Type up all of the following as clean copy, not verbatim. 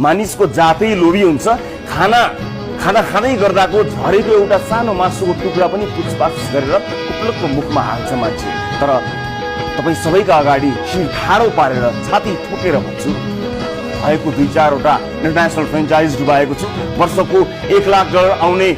मानिसको जातै लोभी हुन्छ। खाना खाँदै गर्दाको झरेको एउटा सानो मासुको टुक्रा पनि पुछपाछ गरेर उपलब्ध मुखमा हाल्छ मान्छे। तर तपाईँ सबैका अगाडि शिर ठाडो पारेर छाती ठोकेर भन्छु, भएको 2-4वटा इन्टरनेसनल फ्रेन्चाइज डुबाएको छु। वर्षको $1 लाख आउने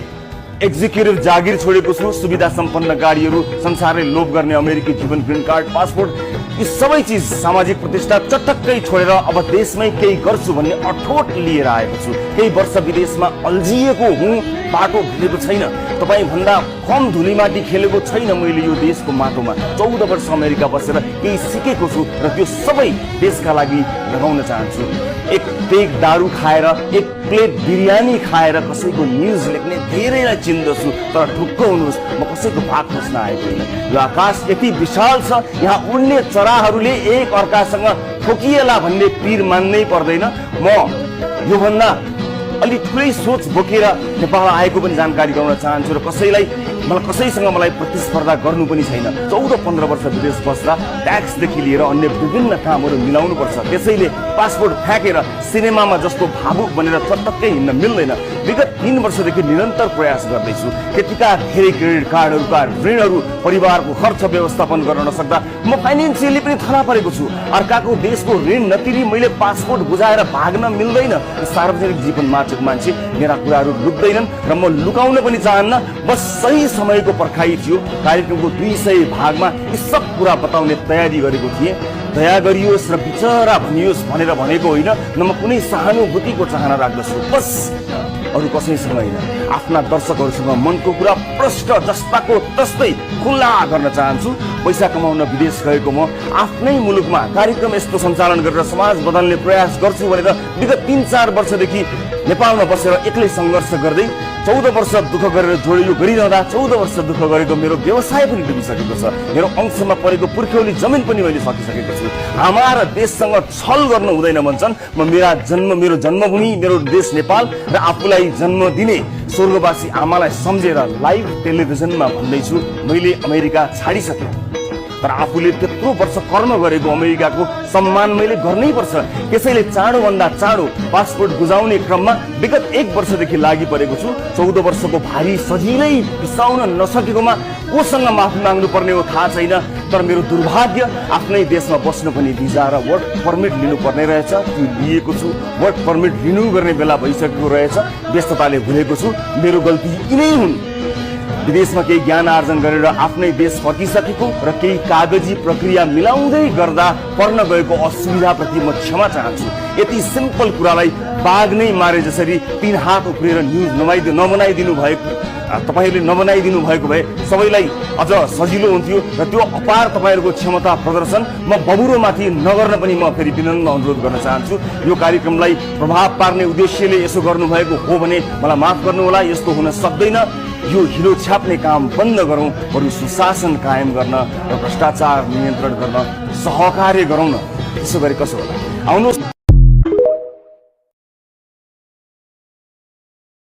एक्जिक्युटिभ जागिर छोडेको छु। सुविधा सम्पन्न गाडीहरू, संसारले लोभ गर्ने अमेरिकी जीवन, ग्रीन कार्ड, पासपोर्ट, यी सबै चिज, सामाजिक प्रतिष्ठा चटक्कै छोडेर अब देशमै केही गर्छु भन्ने अठोट लिएर आएको छु। केही वर्ष विदेशमा अल्झिएको हुँ, बाटो भेटेको छैन। तपाईँ भन्दा कम धुलीमाटी खेलेको छैन मैले यो देशको माटोमा। 14 वर्ष अमेरिका बसेर केही सिकेको छु र त्यो सबै देशका लागि लगाउन चाहन्छु। एक पेग दारू खाएर, एक प्लेट बिरयानी खाएर कसैको न्युज लेख्ने धेरैलाई चिन्दछु, तर ढुक्क हुनुहोस्, म कसैको भाग खोज्न आएको होइन। यो आकाश यति विशाल छ, यहाँ उड्ने चराहरूले एक अर्कासँग ठोकिएला भन्ने पीर मान्नै पर्दैन। म योभन्दा अलि ठुलै सोच बोकेर नेपाल आएको पनि जानकारी गराउन चाहन्छु र कसैसँग मलाई प्रतिस्पर्धा गर्नु पनि छैन। 14-15 वर्ष विदेश बस्दा ट्याक्सदेखि लिएर अन्य विभिन्न कामहरू मिलाउनु पर्छ। त्यसैले पासपोर्ट फ्याँकेर सिनेमामा जस्तो भावुक बनेर चटक्कै हिँड्न मिल्दैन। विगत 3 वर्षदेखि निरन्तर प्रयास गर्दैछु। त्यतिका धेरै क्रेडिट कार्डहरूका ऋणहरू, परिवारको खर्च व्यवस्थापन गर्न नसक्दा म फाइनेन्सियली पनि थला परेको छु। अर्काको देशको ऋण नतिरी मैले पासपोर्ट बुझाएर भाग्न मिल्दैन। सार्वजनिक जीवनमा मान्छे मेरा कुराहरू लुक्दैनन् र म लुकाउन पनि चाहन्न। बस सही समयको पर्खाइ थियो। कार्यक्रमको 200 भागमा यी सब कुरा बताउने तयारी गरेको थिएँ। दया गरियोस् र बिचरा भनियोस् भनेर भनेको होइन, न म कुनै सहानुभूतिको चाहना राख्दछु। बस अरू कसैसँग होइन, आफ्ना दर्शकहरूसँग मनको कुरा प्रष्ट जस्ताको तस्तै खुल्ला गर्न चाहन्छु। पैसा कमाउन विदेश गएको म आफ्नै मुलुकमा कार्यक्रम यस्तो सञ्चालन गरेर समाज बदल्ने प्रयास गर्छु भनेर विगत 3-4 वर्षदेखि नेपालमा बसेर एक्लै सङ्घर्ष गर्दै 14 वर्ष दुःख गरेर जोडियो गरिरहँदा 14 वर्ष दुःख गरेको मेरो व्यवसाय पनि डुबिसकेको छ। मेरो अंशमा परेको पुर्ख्यौली जमिन पनि मैले सकिसकेको छु। आमा र देशसँग छल गर्नु हुँदैन भन्छन्। मेरो जन्मभूमि, मेरो देश नेपाल र आफूलाई जन्म दिने स्वर्गवासी आमालाई सम्झेर लाइभ टेलिभिजनमा भन्दैछु, मैले अमेरिका छाडिसकेँ। तर आफूले त्यत्रो वर्ष कर्म गरेको अमेरिकाको सम्मान मैले गर्नै पर्छ। त्यसैले चाँडोभन्दा चाँडो पासपोर्ट बुझाउने क्रममा विगत 1 वर्षदेखि लागि परेको छु। 14 वर्षको भारी सजिलै बिसाउन नसकेकोमा कोसँग माफी माग्नु पर्ने हो थाहा छैन। तर मेरो दुर्भाग्य, आफ्नै देशमा बस्नु पनि भिजा र वर्क पर्मिट लिनुपर्ने रहेछ। त्यो लिएको छु। वर्क पर्मिट रिन्यू गर्ने बेला भइसकेको रहेछ। व्यस्तताले भुलेको छु। मेरो गल्ती यिनै हुन्। विदेशमा केही ज्ञान आर्जन गरेर आफ्नै देश फर्किसकेको र केही कागजी प्रक्रिया मिलाउँदै गर्दा पर्न गएको असुविधाप्रति म क्षमा चाहन्छु। यति सिम्पल कुरालाई बाघ नै मारे जसरी 3 हात उफ्रेर न्युज तपाईँहरूले नबनाइदिनु भएको भए सबैलाई अझ सजिलो हुन्थ्यो र त्यो अपार तपाईँहरूको क्षमता प्रदर्शन म बबुरोमाथि नगर्न पनि म फेरि विनम्र अनुरोध गर्न चाहन्छु। यो कार्यक्रमलाई प्रभाव पार्ने उद्देश्यले यसो गर्नुभएको हो भने मलाई माफ गर्नुहोला। यस्तो हुन सक्दैन। यो हिलो छाप्ने काम बन्द गरौँ, बरु सुशासन कायम गर्न र भ्रष्टाचार नियन्त्रण गर्न सहकार्य गरौँ न। त्यसो गरे कसो होला? आउनुहोस्।